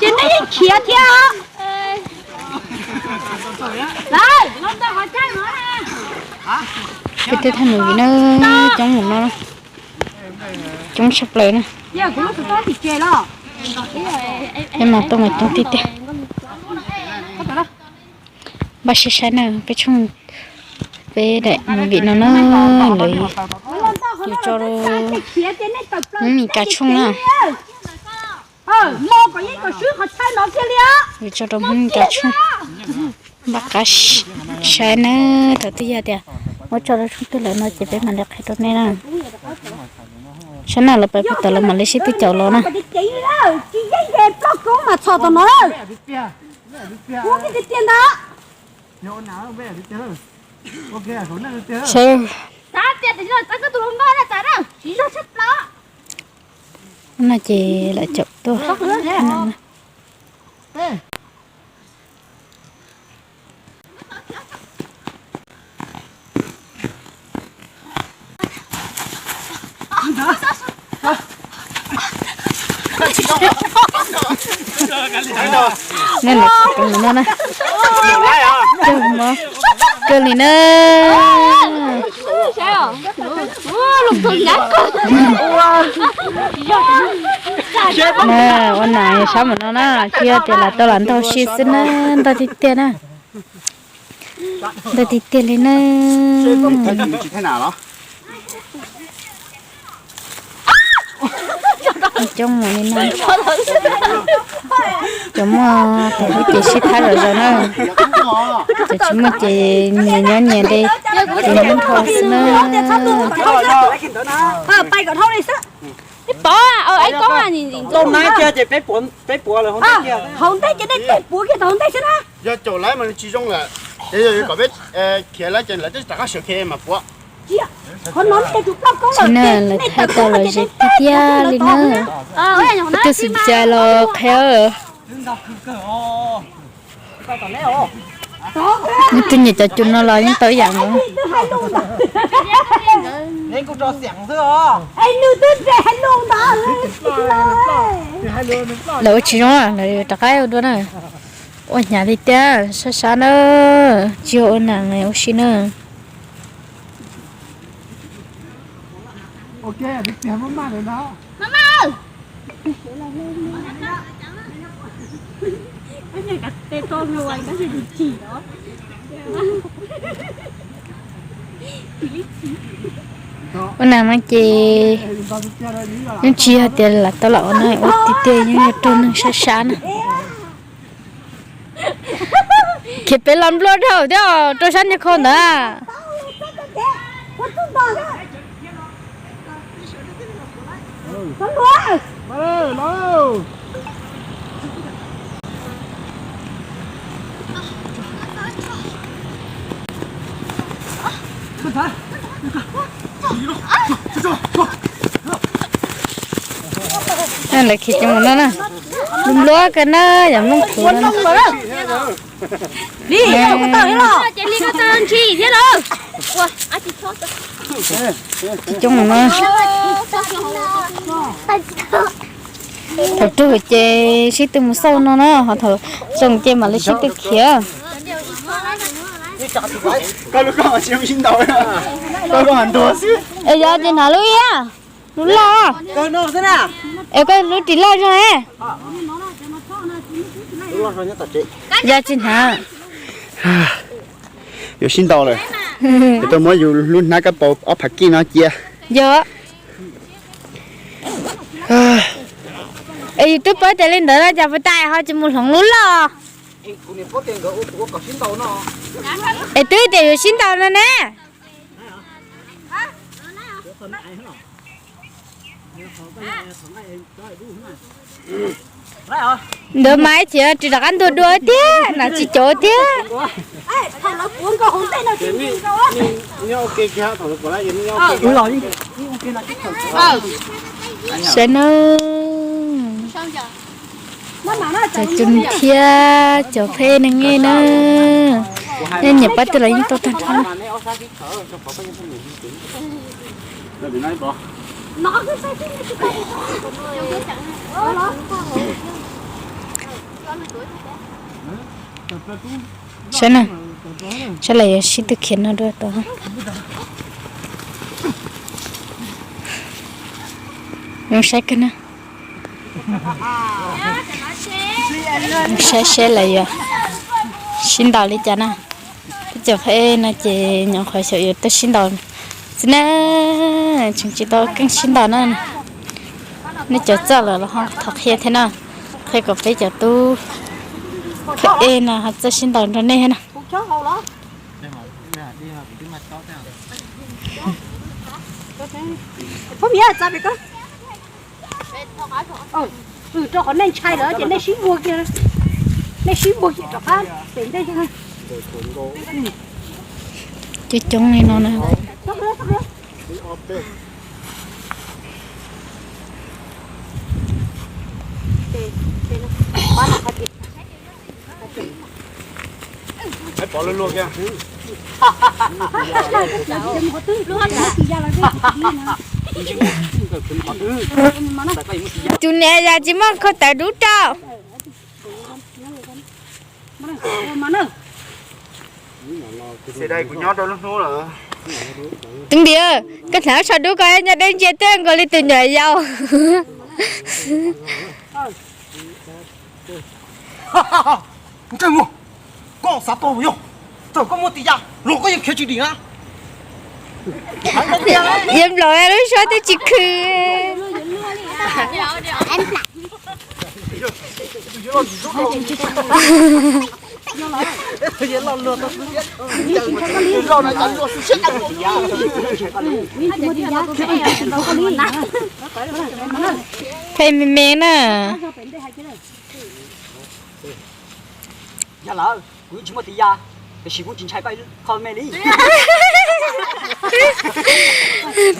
Ces nej yeej khiav thiab. Peb tej thaj nus vim na, coob mus no, coob tshaj plaws na. Peb mas tuaj mas coob tiag tiag. Npaj saib saib na, peb tshooj, peb daim movie no na, lawv yuav tso, mus Mis Kas tshooj na. Yuav tso rau Hmoob Kas tshooj. Npaj qab saib na, thaum twg yog tias muab tso rau tshooj twg lawm no ces peb mam li qhia rau nej na. Sab naj lawv pais puag tom lawv mam li sib tw caum los na. Seb, no ces lawv caum tuaj. Nej los tau no na. Cog mov kawg li na. Na, ua nas sab mus no na, tsis yog tias lam tau lam ntau si xwb na, ntau tiag tiag na. Ntau tiag tiag li na. Coob mus li no. Cov muaj tus hlub ces sib thab zom zaws na. Cov tsis muaj ces nyias nyob nyias li, ces nyob nrho xwb na. Pov, es koj, hauv ntej ces nej tej puav kiag hauv ntej xwb na. Yog caum lawv mas nws tsis zoo lawm, ces yog yuav kom peb khiav lawv ces lawv twb rov qab sawv khiav mas puav. Tsis na, lawv thaij tau los ze tiag tiag li na. Ib tug xwm txia los qhia. Nws tus nyiam cov cus no los yeej tau ib yam nkaus. Lawv ua tsis zoo, lawv rov qab ua dua na. Ua hnyav li tiag, sab sab na, tsis yog ua nas ua si na. Ua nas no ces yeej tsis yog tias lam tau lam ua na, ua tiag tiag yeej yog raug neeg sab sab na. Khiav pem los nplua dhau thiab rau sab niag khau ntawd. Lawv khiav coob mus no na. Nplua kawg na, yam Hmoob Khuv no. Coob mus no. Thaum raug ces sib tw mus xauj no na, ho thaum zoo ces mam li sib tw khiav. Es yog ces hnav lub ib, lub loj. Es koj lub ris loj zog. Yog tsis hnav. Yuav sib ntaus lawm. Tau muab yus lub hnab kab paus ob phav kij no cia. Yog. Es yus twb paub tias li ntawd no cas puas tas ho tsis mus hloov lub loj. Es twb tias yuav sib ntaus no ne. Ntawd mas ib chim tsis rov qab ntuag dua thiab, nas tsis cov thiab. Saib nawb. Cov cun thiab cov phej neeg ne na, nej nyiam pab twg los yeej tau tag nrho. Saib na, saib lawv yuav sib tw khiav no dua tod. Zoo saib kawg na. Saib seb lawv yuav sib ntaus li cas na. Peb cov phej no ces nyuam qhuav xyaum yuav tuaj sib ntaus xwb na, tseem tsis tau keej sib ntaus na. Nej cov txawj lawm los ho thov qhia thiab na, qhia kom peb cov tub phej no ho txawj sib ntaus nrog nej thiab na. Rau qhov nej ntshai lawm ces nej sib vuag kiag, nej sib vuag kiag rov qab pem ntej. Coob coob li no na. Tus niam yam tsis muaj khau tawv dub rau. Tub Npis, koj hnav so dub koj nyob deb ntsia tej nkaus li tus nyuam yaus. Ntsej muag, koj xav tau yog, txawm koj muaj tis ya los koj yeej khiav tsis dim na. Yog nplaum lub suab twb tsis khw. Phem me me na. Yog lawm, kuv tsis muaj tis ya, tiam sis kuv tsis ntshai koj qho me li.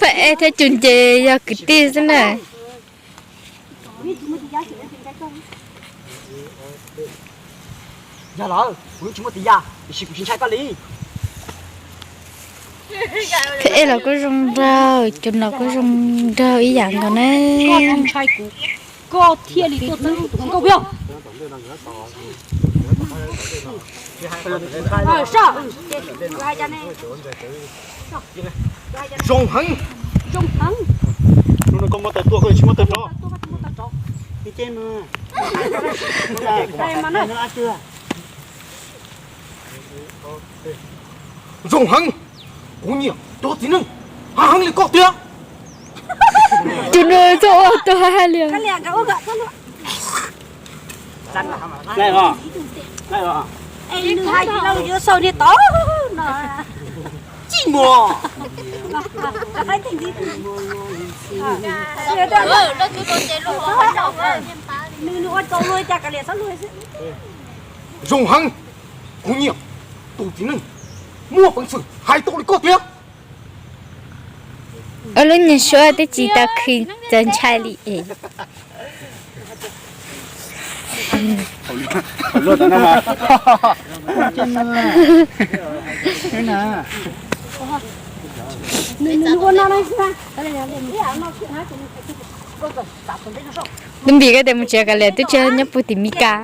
Phem thiab Cus ces yog kwv tij xwb na. Yog lawm, kuv tsis muaj tis ya, tiam sis kuv tsis ntshai koj li. Phem los kuj zoo nraug, Cus los kuj zoo nraug ib yam nkaus na. Koj thiaj li tuaj txeeb tus hluas nkauj peb. Zoo heev. Koj muab taw tuaj koj tsis muab taw rov. Zoo heev, kuv nyiam cov txiv neej hav heev li koj tiag. Tus no txog ua tau hais li. Zoo heev, kuv nyiam tus txiv neej muaj peev xwm hais tau li koj tiag. Ua lub nyuag suab twb tsis tau khw txaus ntshai li es. Tub Npis, koj tias mus tsev kav liam twb tsis nyob puag tim Mis Kas.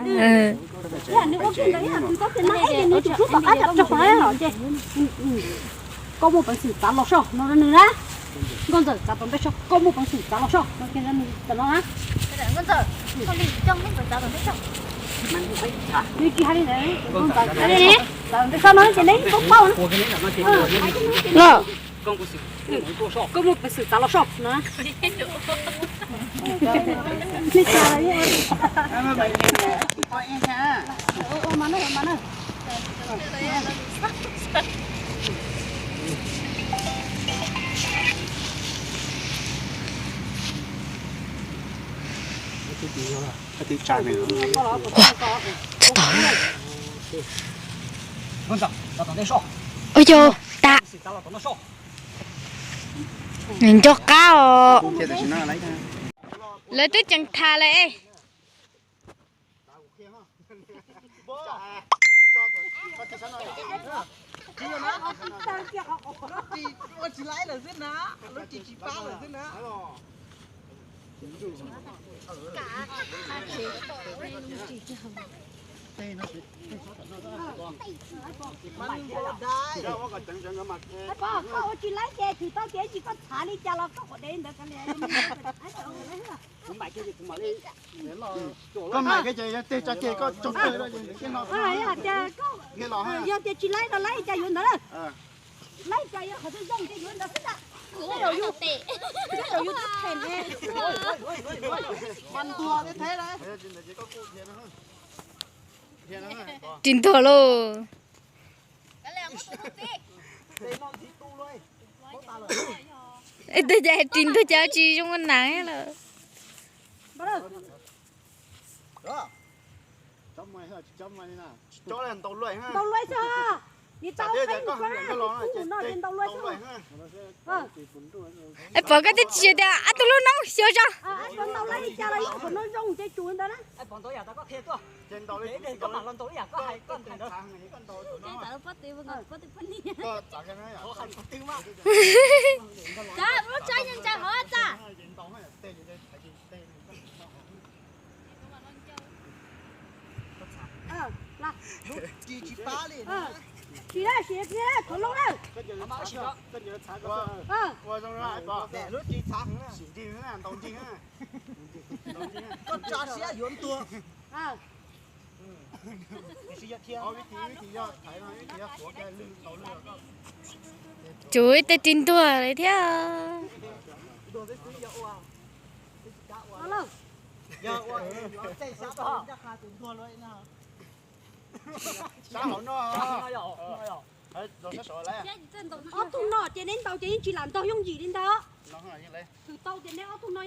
Koj muaj peev xwm txav los soj no rau nws na. Nkauj Ntxawm txav tom ntej soj, koj muaj peev xwm txav los soj no rau nws tam no na. Nws tsis hais li ntawd, txav tom ntej soj no ces neb yeej paub paub na. Koj muaj peev xwm txav los soj no. Ua yog tas, nws nco qab os. Lawv twb tseem tham lawm. Ua tsis laib lawm xwb na, lub ris tsis pab lawm xwb na. Koj ua tsis laib ces thwm tau ces tsis koj txhav li cas los koj qhov dev ntawd kav liam. Koj mam kiag ces yog tej tso ces koj tso kawg no ces ntawm kiag no. Yog tias tsis laib no laib cas yuav ntawd na. Laib cas yog qhov twg zoo ces yuav ntawd xwb na. Tej zaum yus, tej zaum yus twb them ne. Ris ntuag lauj. Tej cas ris ntuag cas tsis zoo ua nas lawm. Ntaus luaj xwb, nws tau qeeb kub no ces ntaus luaj xwb. Es pom koj twb tsis tias ab tug lub noob xyov tso. Ntaus luaj li cas los yeej qhov no zoo ces tsum ntawd na. Sim na, sim kiag thov loo na. Koj tso siab yuav ntuag. Tsum ib tej ris ntuag li thiab. Ob tug no ces neb ntaus ces yeej tsis lam ntog yooj yim li ntawd. Thwm tau tias neb ob tug no, neb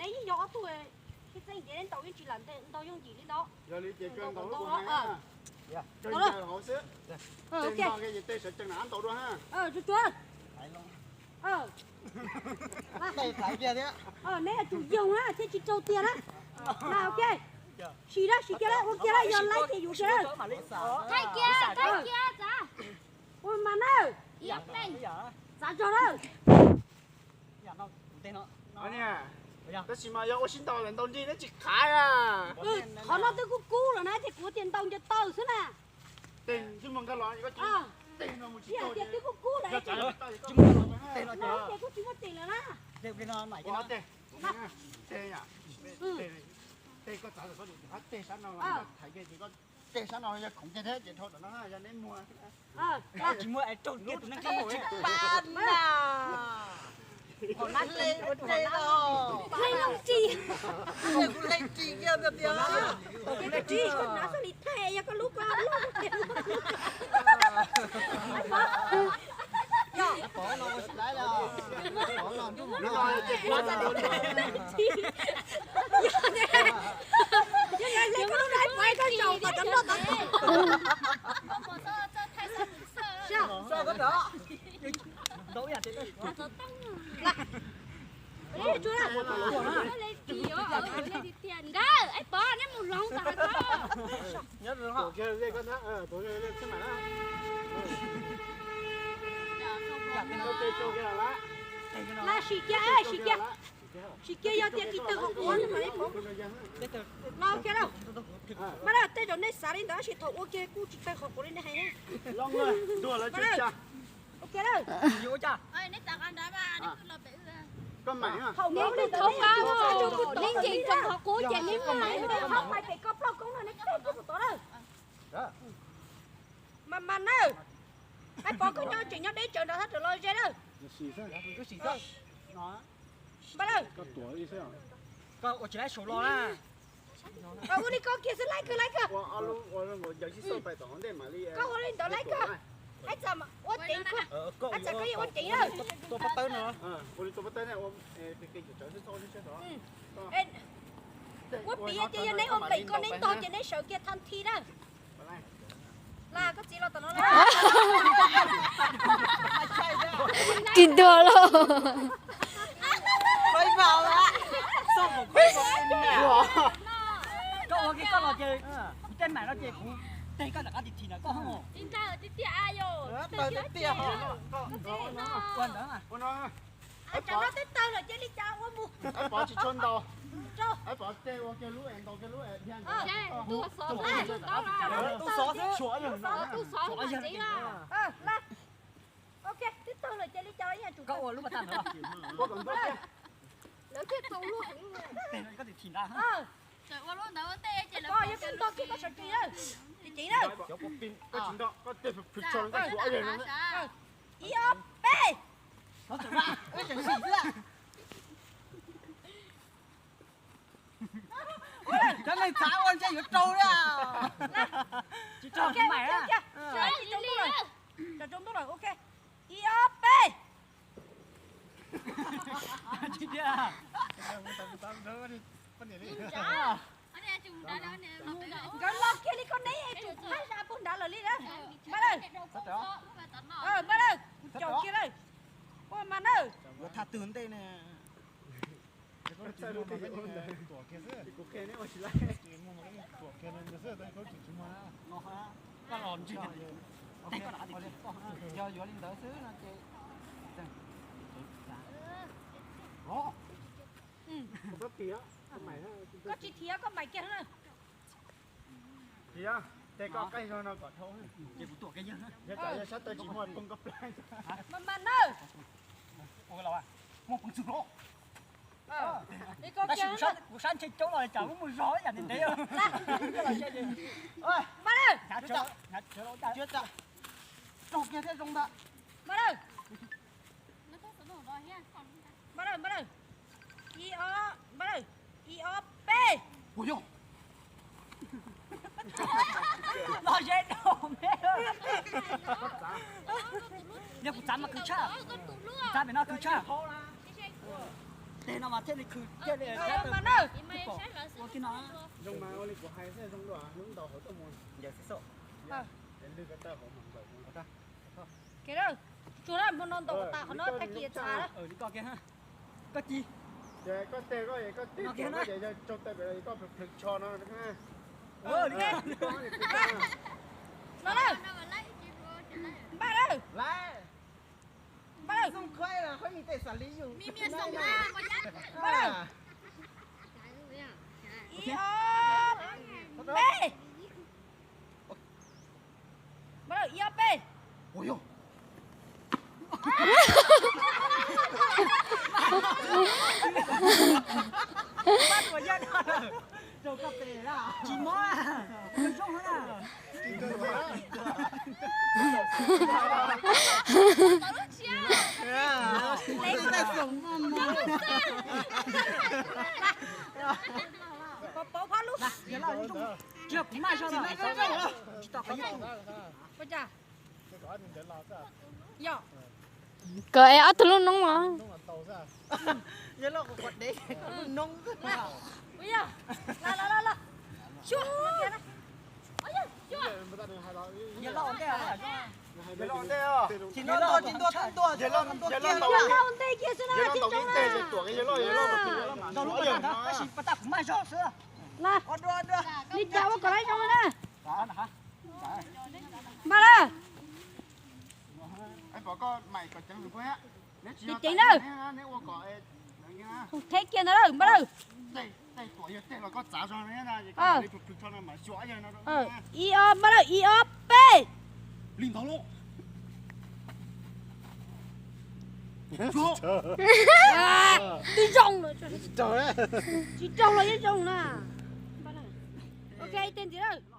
yeej yog ob tug txheej ces neb ntaus yeej tsis lam ntog yooj yim li ntawd. Neb yuav tsum yoog na thiaj tsis raug tiag na. Sim na, sim kiag la, ua kiag la, yog laib ces yuav kiag la. Ua mas na, txav zog na. Tab sis mas yog ua sib ntaus lawm ntaus nrig neb tsis khav a. Qhov no twb kub kub lawm na ces kuv tias ntaus ncaws taw xwb na. Tias twb kub kub lawm ces kuj tsis muaj tes lawm na. Tej sab no yog khoom kiag thiab ces dhau ntawm no yog neb muag. Tsis muag es raug kiag tus neeg tsis pab na. Hom nab le ua le los. Kuv le ris kiag tiag tiag. Kuv le ris koj hnav xoj li thaij yog koj lub koj loj. Nkawd, es pov neb mus loov tom hais ko. Lam sim kiag, sim kiag. Sim kiag yog tias tsis tawg qhov quav no. Los kiag lauj. Mas tej zaum nej xav li ntawd tab sis thaum ua kiag kuj tsis tawg qhov quav li nej hais. Ua kiag lauj. Thaum neb ua li ntawd neb nce rau qhov quav ces neb hais pem koj plaub koob no neb teb kuj tod lawm. Mas mas nawb, hais pov koj nyob tseem nyob deb tsawv nrad thab rawm los ze lawm. Npaj lawm. Koj ua tsis laib saum los na. Ua li koj kiag xwb laib kawg laib kawg. Koj ua li ntawd laib kawg. Ib txam ua ceev, ib txam koj yeej ua ceev lawm. Ua piv ces yog neb ua npeem koj neb ntog ces neb sawv kiag thaj thi na. Las koj txiv los tom no. Tsis ntuag lauj. Koj los ces kuv tej mam no ces kuv teg koj rov qab tim thim ntawm koj. Ib ntag tiag tiag yom. Tawg tiag tiag. Ua ntawd mas. Tsam no twb tawg lawm cia li cas ua mus. Pov tsis tshua ntaus. Pov teg ua kiag lub es ntaus kiag lub es dhia. Tus xov xwb. Tus xov xwb. Tus xov xwb. Ok, twb tawg lawm cia li cas ib yam tsum. Koj ua lub pas tag ntawd. Lawv thiaj tau luaj heev. Koj tim thim ntawd. Ua lub ntawd ua ntej ces lawv yog koj nto kiag koj sawv tsees na. Tim ceev na. Ib ob peb. Cov neeg txav ua ntshe yuav raug li. Tsis raug, tsis raug. Tsaus ntuj lawm, ok. Ib ob peb. Nkawd los kiag li koj neb es tsum thaij zaj puag nrad lawm li na. Npaj lawm. Npaj lawm, kuv caum kiag lawm. Ua mas nawb. Yuav thaj twg ntej ne? Yog yuav li ntawd xwb no ces koj tsis thim koj maim kiag na. Thim, tej koj qaij zog no kom dhau. Yog sab taw tsis muaj poob koj plaub. Mas mas nawb. Muaj peev xwm los. Kuv sab ntshe coob los cas lub muag zog yam ntev ntev. Mas nawb. Raug kiag thiaj zoo ntag. Mas nawb. Mas nawb, mas nawb. Ib ob, mas nawb. Ib ob peb. Ua yog. Los ze rau me. Yog kuv txav mas khwv tshaj. Kuv txav pem no khwv tshaj. Teg no mas thiaj li khwv thiaj li. Mas nawb. Ua kiag no. Zoo mas ua li kuv hais xwb, zoo dua lub ntaus hauv tuaj mus. Ncaws xwb xwb. Lwg ko taw hauv mas nplaum. Tsuag na, hmo no ntaus tas qhov no tag kis txhav. Koj ci. Ces koj teg koj, koj teg koj ces yog tsaug taw pem los koj plhws tsho no. No na. Npaj lawm. Npaj lawm. Npaj lawm. Ib ob peb. Npaj lawm, ib ob peb. Tsis mob. Tsis yog kuv maj zog no. Tsis tau qhov yog. Kawg es ob tug lub noob os. Tab sis pas tag kuv maj zog xwb. Li cas ua kom lawv zoo na. Npaj lawm. Ceev ceev na. Theb kiag ntawd lawm, npaj lawm. Ib ob, npaj lawm, ib ob peb. Twb zoo lawm. Tsis raug los yeej zoo na. Ok, ib teg ntxiv lawm.